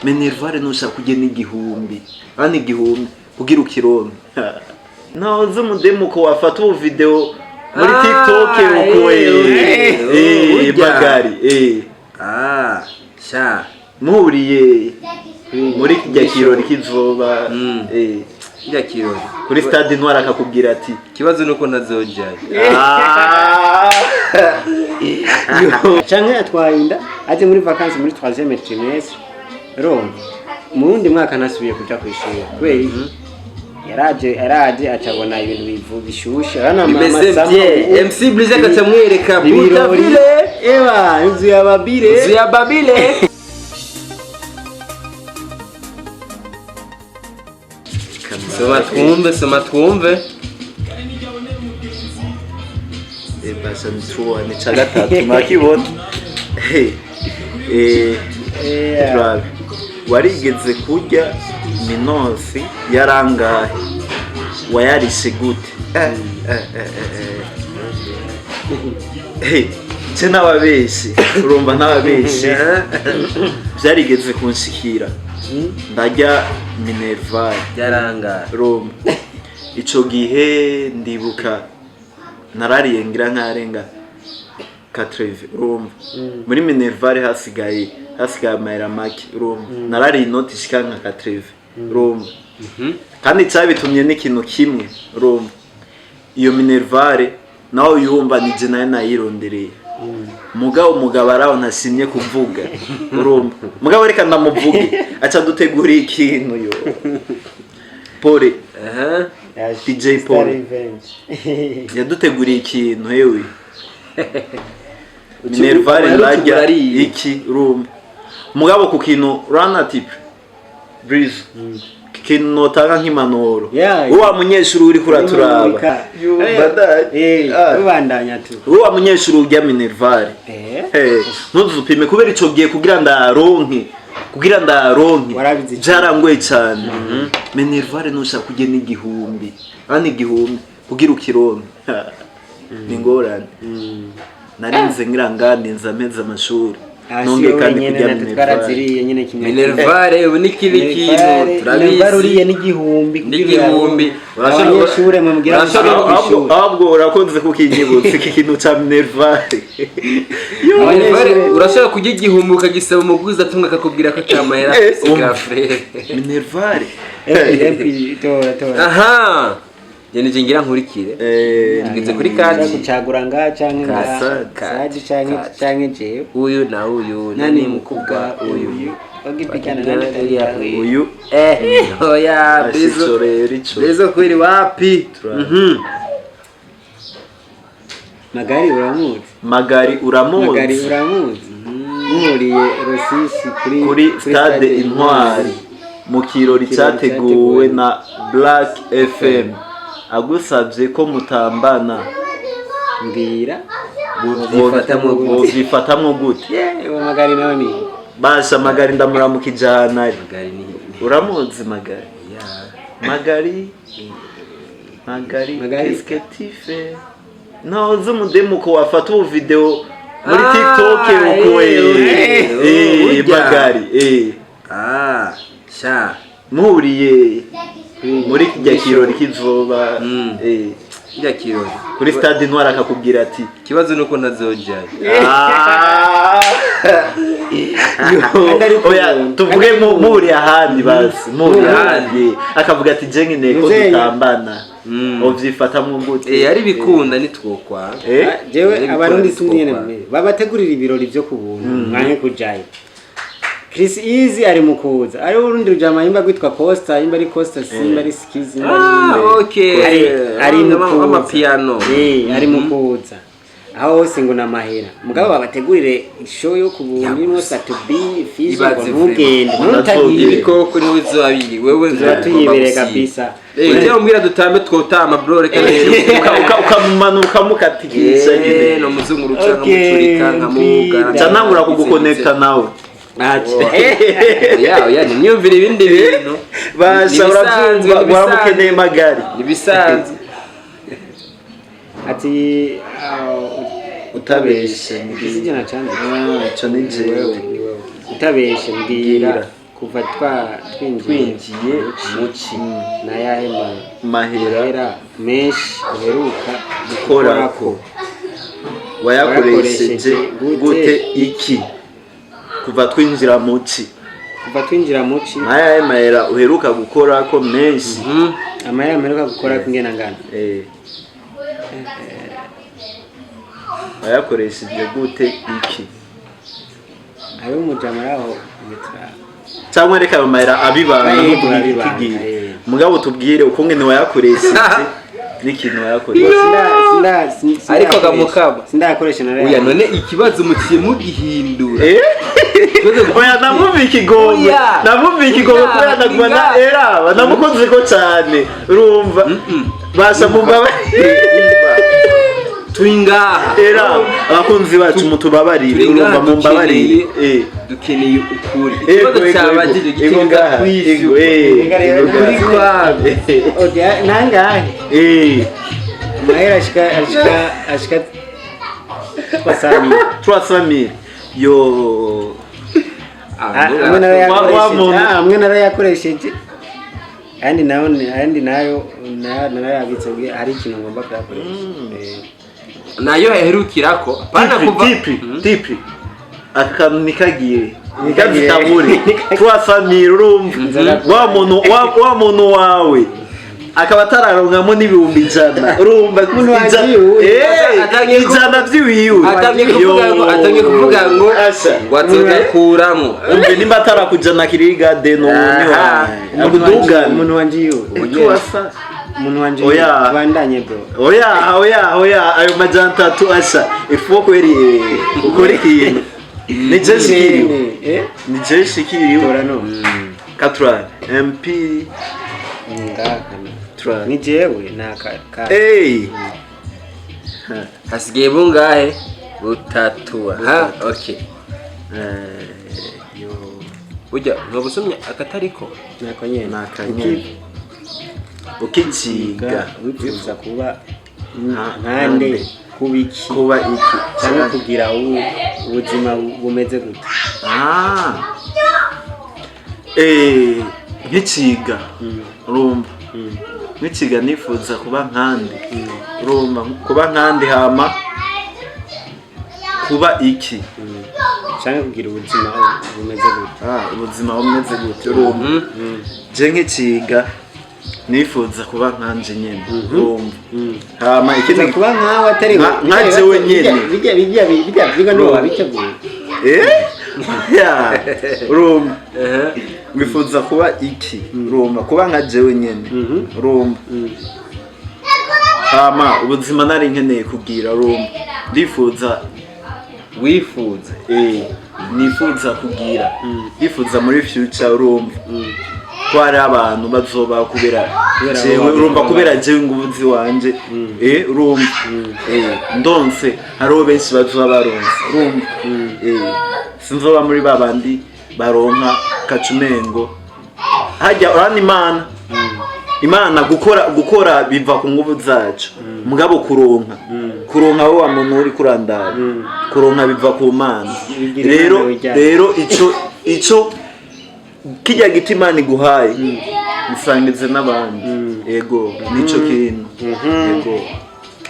Minerval nushaka kugena 1000, hano 1000 kugira ukironke. Ntaho uzi umudemu ko wafata ubu video muri TikTok uko Burya. Magari Ah, sha. Muhuriye muri kijya kirori kizoba Kijya kirori. Kuri stade Intwari akakubwira ati Ikibazo nuko ntazojyayo. "Ah." Yo. Canke atwaye inda, aje muri vacances muri 3e trimestre, urumva mu wundi mwaka ntasubiye kuja kw'ishuri kubera iki? Yaraje acabona ibintu bivu bishushe, urabona Bimeze amasama bien. ubu- MC Blaze agaca amwereka ibirori. Butavile. Eba inzu ya babire. Inzu ya Babile. Soma twumve, soma twumve. Basha nitwa ni ca gatatu mwakibona. Turabe. Warigeze kurya minosi yarangahe? Wayarishe gute? Ce n'ababeshi, urumva n'ababeshi byarigeze kunshikira ndarya minerval. Byarangaye. Urumva ico gihe ndibuka narariye ngira nkarenga 80, urumva muri minerval hasigaye amahera make, urumva narariye inoti ishika nka 80, urumva kandi cyabitumye n'ikintu kimwe, urumva iyo minerval nawe yumva ni je nayo nayirondereye, mugabo umugabo araho ntashimye kuvuga, urumva mugabo reka ndamuvuge, aca duteguriye ikintu yo pole. Aha. DJ Paul. Yaduteguriye ikintu hewe minerval ndarya Urariye. iki, urumva mugabo ku kintu rana type breeze ikintu notanga nk'impanuro wa munyeshuri uri kuraturaba. Ubandanya tu. Wa munyeshuri urya minerval, ntuzupime kubera ico gihe kugira ndaronke Warabizi cyane. Byarangoye cyane. Minerval nushaka kugena 1000, hano 1000 kugira ukironke ni ingorane. Narinze ngira ngandinze amezi amashuri nongeye kandi kurya minerval. Twaraziriye nyine kimwe. Minerval ubu ni kibi kintu Minerval turabizi. uriye n'igihumbi kugira N'igihumbi. uyaronke. Abanyeshure mubwira Urashobora- musubire kw'ishuri. Ahubwo urakunze kukinyibutsa iki kintu ca minerval. Minerval urashobora kurya 1000 ukagisaba umuguzi atunga akakubwira ko atamahera afise frere. Minerval. MP, tora tora. Aha. Jye nije ngira nkurikire. Tugeze kuri kati. Gucagura nga canke nga Kati, saji canke kati. Canke jewe. Uyu na uyu. Nani mkubwa uyu ogipikana nani Uriya. Uyu. Oya Ashico Bezo. rero ico. Bezo kweli wapi? Magari uramuzi? Magari Magari uramuzi? Uramuzi muhuriye Rusisi kuri Kuri stade Intwari mu kirori Kirori cyateguwe cyateguwe na Black FM, agusabye ko mutambana. Mbwira. Wovyifatamwo gute? Wovyifatamwo gute? Uwo Magari nawe ni Basha Magari ndamuramuka ijana ari. Magari ni Uramuzi Magari? Ya. Magari, Magari. Magari. Qu'est-ce que tu fais? Ntaho uzi umudemu ko wafata ubu video muri TikTok uko burya. Magari Ah, sha. muhuriye muri kijya kirori kizoba Kijya kirori. Kuri stade Intwari akakubwira ati Ikibazo nuko ntazojyayo. "Ah." Yo, Kandi ariko oya ubu- tuvuge kandi ariko ubu- muhuriye ahandi, basi muhuriye Ahandi. ahandi akavuga ati je nkeneye ko Muzehe. dutambana, uvyifatamwo gute? Ari bikunda nitwokwa. Jewe Ari abarundi bikunda sinzi nyene nitwokwa. bimeze, babategurira ibirori vyo ku buntu mwanke kujayo. Chris Easy ari mu kuza, ari urundi rujama yimba rwitwa Costa, yimba ari Costa, simba ari Skiz, yimba ari Ah, okay. Ari mu kuza. Amapiano. Ari mu kuza aho hose ngo namahera, mugabo babategurire show yo ku buntu irimo Satubi Fizo ngo Ibaze ntugende vraiment. ntutagiye. Ibikoko niwe bizoba biri wewe. Tuzoba tuyibereye kabisa. Jewe umbwira dutambe twotama bro, reka Ukamumanuka ukamukatikisha nyine. No muzunguruca Okay, nkamucurika nkamugara. Nca ntangura kugukonekta nawe. Oya oya, nimyumvire ibindi bintu. Basha Ni ibisanzwe, urabyumva ni ibisanzwe. waramukeneye Magari. Ni ibisanzwe. Ati Utabeshe. Sije na chande. Ah, ico ni jewe. Ni wewe. Utabeshe, mbwira. Mbwira. Kuva twinjiye Twinjiye muci. N'ayahe mahera mahera menshi uheruka gukorako? Wayakoresheje gute iki kuva twinjira muci? Kuva twinjira muci. N'ayahe mahera uheruka gukorako menshi? Amahera mperuka gukora ingena ngana? Wayakoresheje gute iki? Hariho umujama ari aho metera. Cyangwa reka ayo mahera abibanga. Yego, ntugumye abibanga, kutubwira. eh. Mugabo tubwire ukungene wayakoresheje n'ikintu wayakoresheje. Ariko gamukaba. Sindayakoresha na Oya, none ikibazo muciye mugihindura. Eh? Ikibazo- Oya, namumva ikigongwe. Oya. Namumva ikigongwe Oya, kubera naguma na oya. eraba namukunze ko cyane, urumva basha mumbabarire. Turi ngaha. Era abakunzi bacu mutubabarire. Turi ngaha. Urumva, mumbabarire. Dukeneye ukuri. Ego, Ikibazo ego, cyabajije ego. Ego gikenerwa ngaha, kwishyura. ego, ego Ukuri ngaha. kwawe. Okay, nangahe? Amahera ashika 300. 300,000 yo. Amwe Wa narayakoresheje. muntu- Amwe narayakoresheje, ayandi nayo narayabitse kugira hari ikintu ngomba kuyakoresha. Nayo yaherukirako apana Tipi kuva tipi tipi, aka kantu nikagiye Nikagiye. nikazitabure 300,000, urumva wa muntu wawe akaba atararonkamo n'100,000, urumva. Umuntu wawe vyiwe. 100 vyiwiwe. Atangiye kuvuga ngo Asha. ngo azogakuramo. Umve, nimba atarakujana kirigade none Aha. akudugana. Umuntu wanje yuwe. Tuwasa. Umuntu wanje. Oya. Bandanye bro. Oya, oya, oya, ayo 300 asha ifu kweri ukora ikintu ni je shikiriwe. Eh. Ni je shikiriwe. Tora no. Katura mp. Ngakana. Tura. Ni jewe naka ka. Hey. Hasigaye bungahe? Butatu. Ha, okay. Yo. Burya ntobusomye akatariko. Nako nyene. Nakanyene ukikiga. Wifuza kuba nkande, kuba iki? Kuba iki? Cyangwa kugira ubuzima bumeze gute? Ah, nkikiga, urumva, nkikiga nifuza kuba nkande, urumva, kuba nkande hama kuba iki? Cyangwa kugira ubuzima bumeze gute? Ah, ubuzima bumeze gute, urumva, je nkikiga nifuza kuba nkanje nyene, urumva, hama ikindi Kuza kuba nkawe atari Nka jewe nyene. Bijya byiga niwo wabiteguye. Eh ya, urumva, wifuza kuba iki, urumva, kuba nka jewe nyene, urumva, hama ubuzima nari nkeneye kugira, urumva, ndifuza Wifuza. Nifuza kugira, ndifuza muri future, urumva, ko hari abantu bazoba kubera Kubera jewe, abo urumva, bantu. Kubera jewe inguvu wanje, urumva, ndonse hariho benshi bazoba baronse, urumva, sinzoba muri ba bandi baronka kacumengo hajya urana imana gukora biva ku nguvu zacu, mugabo kuronka wowe wa muntu uri kurandara, kuronka biva ku Mana. Bigira Rero Imana wijyana. rero ico kijya giti Imana iguhaye bisangize n'abandi. Yego, nico kintu, yego.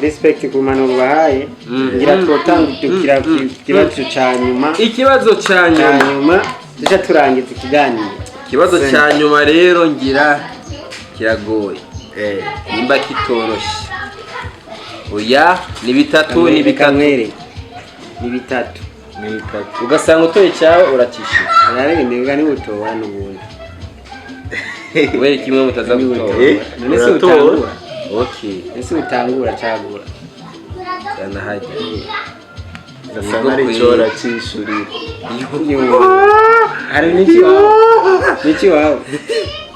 Respect ku mpanuro bahaye. Ngira twotangukira ku kibazo ca nyuma. Ikibazo ca Ca nyuma. nyuma duca turangiza ikiganiro. Ikibazo cya nyuma rero ngira kiragoye, nimba kitoroshye. Oya, ni bitatu, ni Reka bitatu. nkwereke. Ni bitatu. Ni bitatu. Ugasanga utoye cyawe urakishyura. Ararengwa ni utoba n'ubundi. Kubera kimwe mutaza gutora. None se Uratora. utangura? Okay. Ese utangura cagura? Zanahajya. Gasa ari cyo uracishurira. Hari n'iki wawe, n'iki wawe?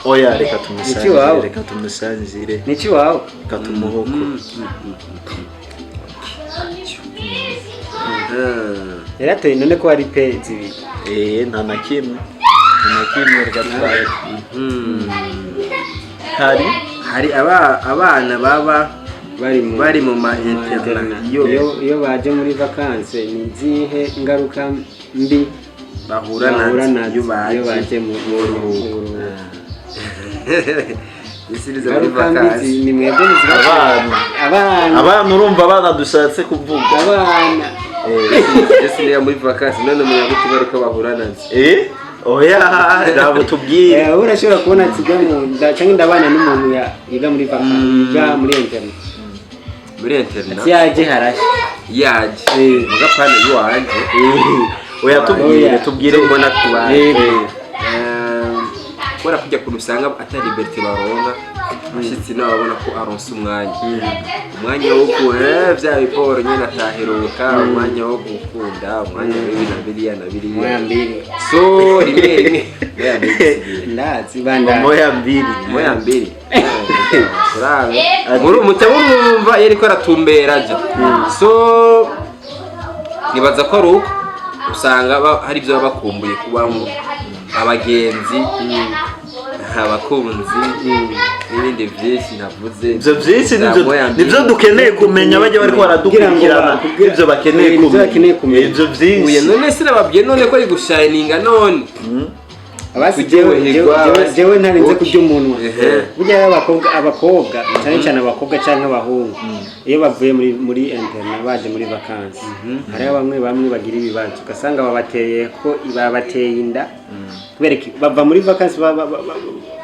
Oya, reka Iki tumusanzire. wawe. Reka tumusanzire. N'iki wawe? Reka tumuhoko. Yaratoye none ko hari pe zibiri? Nta na kimwe, nta na kimwe, reka twaye hari. Hari abana baba bari mu bari mu ma internat. internat. Iyo baje muri vacances ni izihe ngaruka mbi Bahura bahura nazo nazo iyo iyo baje baje mu mu buruhuko. Isiriza muri Ingaruka mbi vacances. ni mwebwe muziba. Abana. Abana. Abana, urumva abana dushatse kuvuga. Abana. Ese niba muri vacances none muyaga ingaruka bahura nazo? Oya, ntabwo tubwire. Urashobora kubona ati jya mu cyangwa ndabana n'umuntu yiga muri vacances, yiga muri internat. Muri internat. Ati yaje harashe. Yaje mugapana iwanje. Oya, tubwire. Oya. Tubwire. Ibyo mbona kubaye, kubera kujya kuntu usanga atari liberté baronka, abashyitsi nabo babona ko aronse umwanya wo ku bya biporo nyine ataheruka, umwanya wo gukunda, umwanya w'ibi na biriya na biriya. Moya mbili. So rimwe rimwe moya mbili. Ndazi bandanye. Moya mbili. Moya mbili. Turabe muri umuta murumva iyo ariko aratumbera aja, so nibaza ko ari uko usanga hari ibyo baba bakumbuye kubamo, abagenzi, abakunzi n'ibindi byinshi ntavuze. Ibyo byinshi Za moya mbili. Nibyo dukeneye kumenya, bajya bariko baradukurikirana, ibyo bakeneye Nibyo bakeneye kumenya. kumenya. Ibyo Uye byinshi. None sinababwiye none ko ari gushayininga none? Abasi Kuryoherwa, jewe ntarinze Okay. kurya umunwa. Burya rero abakobwa, cyane cyane abakobwa cyangwa abahungu, iyo bavuye muri internat baje muri vacances, hariho bamwe bamwe bagira ibibazo, ugasanga babateye ko babateye inda. Kubera iki? Bava muri vacances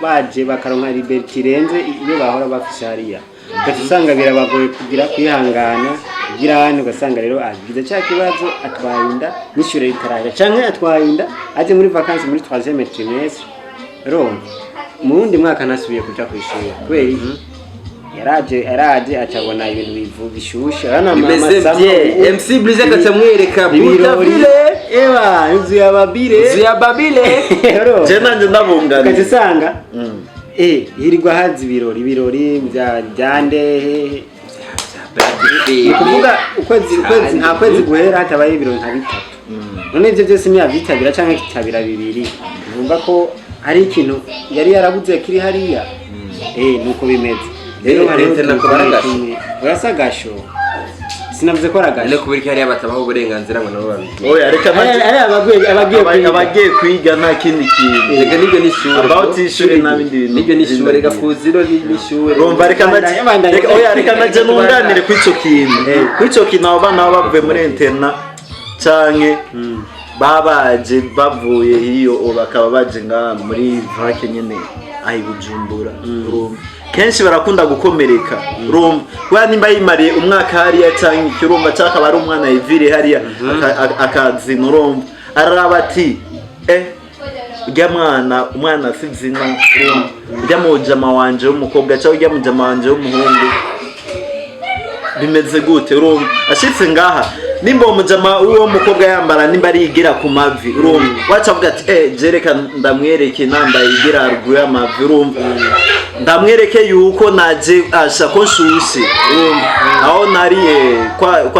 baje bakaronka liberté irenze iyo bahora bafise hariya, ugaca usanga birabagoye kugira kwihangana kugira hano, ugasanga rero agize cya kibazo, atwaye inda n'ishure ritarahera, canke atwaye inda aje muri vacances muri troisième trimestre. Urumva mu wundi mwaka ntasubiye kuja kw'ishuri. Kubera iki? Yaraje acabona ibintu bivu bishushe. Urabona Bimeze amasama bye MC Blize agaca amwereka ibirori. Butavile. Eba inzu ya babire. Inzu ya babile. Urumva? Je nanje ndabunganira. Ugaca usanga hirwa haza ibirori bya byandehe, ni ukuvuga ukwezi nta kwezi guhera hatabaye ibirori nka bitatu. None ibyo byose ntiyabyitabira cyangwa akitabira bibiri, bumva ko hari ikintu yari yarabuze kiri hariya. Nuko bimeze rero. Rero Hariho leta utuntu nako baragasho. tumwe. Oya, si agasho, sinavuze ko ari None agasho. kubera ko hariya batabaho uburenganzira ngo nabo babigire? Oya, reka Ari abagiye kwiga. Abagiye kwiga nta kindi kintu. Reka nibyo n'ishure. About ishure nta bindi bintu. Nibyo n'ishure, reka kuziro n'ishure. Urumva, reka Bandanya, bandanya. reka, oya, reka naje nunganire kw'ico kintu. Kw'ico kintu, abo bana baba bavuye muri internat canke babaje bavuye hiyo, bakaba baje ngaha muri vacances nyene aho i Bujumbura, urumva kenshi barakunda gukomereka. Urumva, kubera nimba yimariye umwaka hariya canke iki, urumva, canke akaba ari umwana yiviriye hariya akazina, urumva araraba ati urya mwana, umwana si zina, urumva, urya mujama wanje w'umukobwa cyangwa urya mujama wanje w'umuhungu bimeze gute? Urumva, ashitse ngaha, nimba uwo mujama w'uwo mukobwa yambara nimba ari igira ku mavi, urumva waca avuga ati je reka ndamwereke nambaye igira haruguru y'amavi, urumva ndamwereke yuko naje asha ko nshushe, urumva aho nariye ko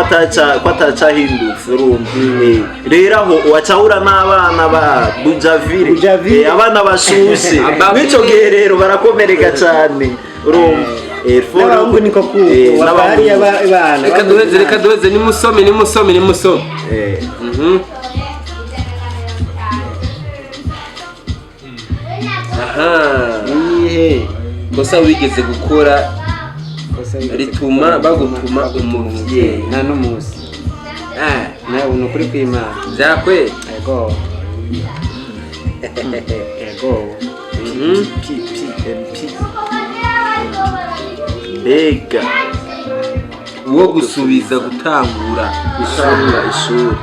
atacahindutse, urumva. Rero aho wacahura n'abana ba Bujavire. Bujavire. Abana bashushe. Ababire. Mw'ico gihe rero barakomereka cyane, urumva. N'abahungu niko kuko N'abahungu. hariya bana. Reka duheze, reka duheze, nimusome, nimusome, nimusome. Aha. Nihe Kosa wigeze gukora kosa wigeze rituma gukora bagutuma umuvyeyi? Nta n'umunsi. Nawe ni ukuri kw'Imana. Byakwe. Ego, ego. P P M P. Mbega Uwo gusubiza gutangura gutangura ishuri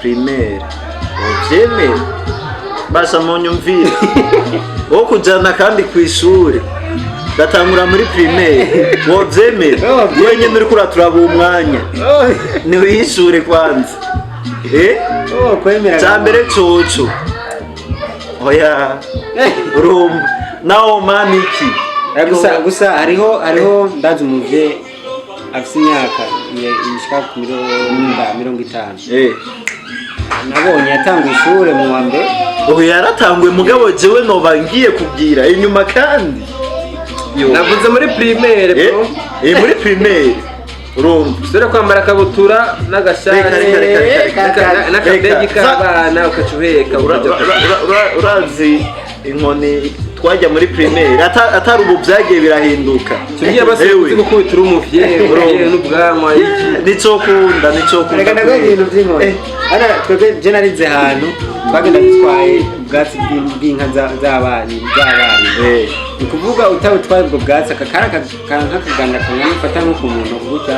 primaire uvyemere, basha munyumvire, wo kujana kandi ku ishuri gatangura muri primaire, wovyemera? Wovyemera. Wenyene uriko uraturaba uwo mwanya, niwishure kwanza. Oh, kwemera. Cya mbere coco, oya, urumva nawo mani iki? Gusa hariho ndazi umuvyeyi afise imyaka ishika ku 50. Nabonye yatanguye ishure mu wa mbere. Ubu yaratanguye, mugabo jewe noba ngiye kubwira inyuma kandi. Yo. Navuze muri primaire, bro. Muri primaire. Urumva? Usubire kwambara akabutura n'agashati Reka, reka, reka, reka, reka. n'akabegi Reka. k'abana, ukaca uheka ukajya Urazi inkoni twajya muri primaire, atari ubu byagiye birahinduka. Tubwire basi. Ewe. Uzi gukubita uri umuvyeyi, umuvyeyi n'ubwanwa iki? Nico kunda, nico kunda. Reka ndaguhe ibintu by'inkoni. Hano twebwe je narize ahantu twagenda dutwaye ubwatsi bw'inka z'abarimu. Ni ukuvuga utabutwaye ubwo bwatsi, aka kari nk'akaganda kangana, ufata nko ku muntu gutya,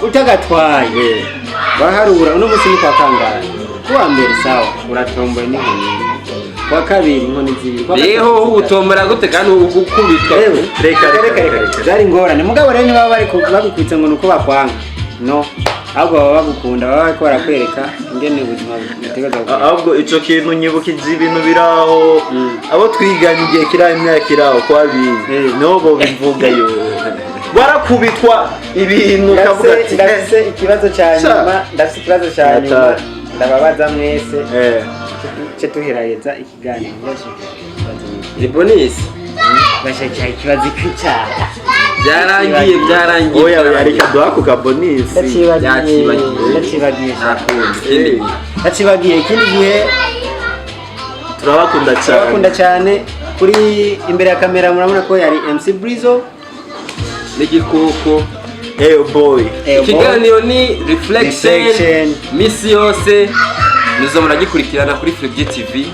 utagatwaye baharura: uno munsi ni kwa kangahe? Kuwa mbere, sawa, uratomboye n'inkoni. Kuwa kabiri, inkoni zibiri. Kuwa gatatu, Reho zitatu. utombora gute kandi ukubitwa? Ewe, Reka, reka, reka, reka. Byari ingorane. Mugabo rero ntibaba bari bagukubitse ngo ni uko bakwanga, no, ahubwo baba bagukunda, baba bariko barakwereka ingene ubuzima butegerezwa kugenda. Ahubwo ico kintu nyibukije ibintu biraho, abo twiganye igihe kiri imyaka iraho kwabizi niho bobivuga yo barakubitwa ibintu ukavuga ati Ndafise ikibazo cya Sha. nyuma, ndafise ikibazo cya nyuma. Hatari. Ndababaza mwese, ce tuheraheza ikiganiro. Ni bonus. Bashaka ikibazo cy'icyaha. Byarangiye, byarangiye. Oya oya, reka duha ku kabonisi. Ndacibagiye. Yacibagiye. Ndacibagiye. Nta kundi, ikindi gihe. Ndacibagiye, ikindi gihe. Turabakunda cyane. Turabakunda cyane. Kuri imbere ya kamera murabona ko yari MC Brizo N'igikoko. Hey boy. Ikiganiro ni Reflection. Reflection. Misi yose muza muragikurikirana kuri Flip TV,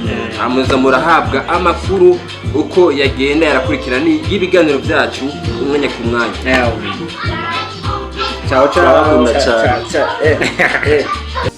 muza murahabwa amakuru uko yagenda yarakurikirana y'ibiganiro byacu umwanya ku mwanya. Ciao ciao. Turabakunda cyane. Ciao, ciao.